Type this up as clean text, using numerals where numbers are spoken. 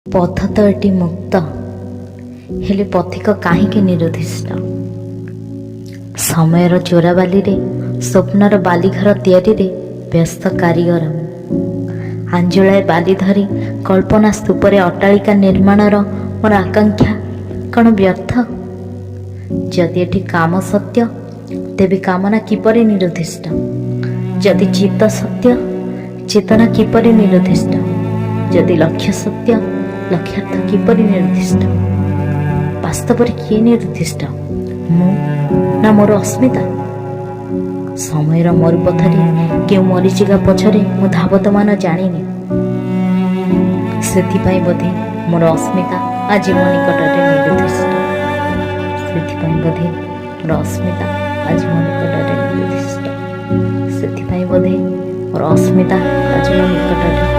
ପଥ ତ ଏଠି ମୁକ୍ତ, ହେଲେ ପଥିକ କାହିଁକି ନିରୁଦ୍ଦିଷ୍ଟ? ସମୟର ଚୋରାବାଲିରେ ସ୍ୱପ୍ନର ବାଲିଘର ତିଆରିରେ ବ୍ୟସ୍ତ କାରିଗର ମୁଁ। ଆଞ୍ଜୁଳାଏ ବାଲି ଧରି କଳ୍ପନା ସ୍ତୂପରେ ଅଟ୍ଟାଳିକା ନିର୍ମାଣର ମୋର ଆକାଂକ୍ଷା କ'ଣ ବ୍ୟର୍ଥ? ଯଦି ଏଠି କାମ ସତ୍ୟ, ତେବେ କାମନା କିପରି ନିରୁଦ୍ଦିଷ୍ଟ? ଯଦି ଚିତ୍ତ ସତ୍ୟ, ଚେତନା କିପରି ନିରୁଦ୍ଦିଷ୍ଟ? ଯଦି ଲକ୍ଷ୍ୟ ସତ୍ୟ, ଲକ୍ଷ୍ୟାର୍ଥ କିପରି ନିରୁଦ୍ଦିଷ୍ଟ? ବାସ୍ତବରେ କିଏ ନିରୁଦ୍ଦିଷ୍ଟ, ମୁଁ ନା ମୋର ଅସ୍ମିତା? ସମୟର ମରୁପଥରେ କେଉଁ ମରିଚିକା ପଛରେ ମୁଁ ଧାବତମାନ ଜାଣିନି। ସେଥିପାଇଁ ବୋଧେ ମୋର ଅସ୍ମିତା ଆଜି ମୋ ନିକଟରେ ନିରୁଦ୍ଦିଷ୍ଟ। ସେଥିପାଇଁ ବୋଧେ ମୋର ଅସ୍ମିତା ଆଜି ମୋ ନିକଟରେ ନିରୁଦ୍ଦିଷ୍ଟ। ସେଥିପାଇଁ ବୋଧେ ମୋର ଅସ୍ମିତା ଆଜି ମୋ ନିକଟରେ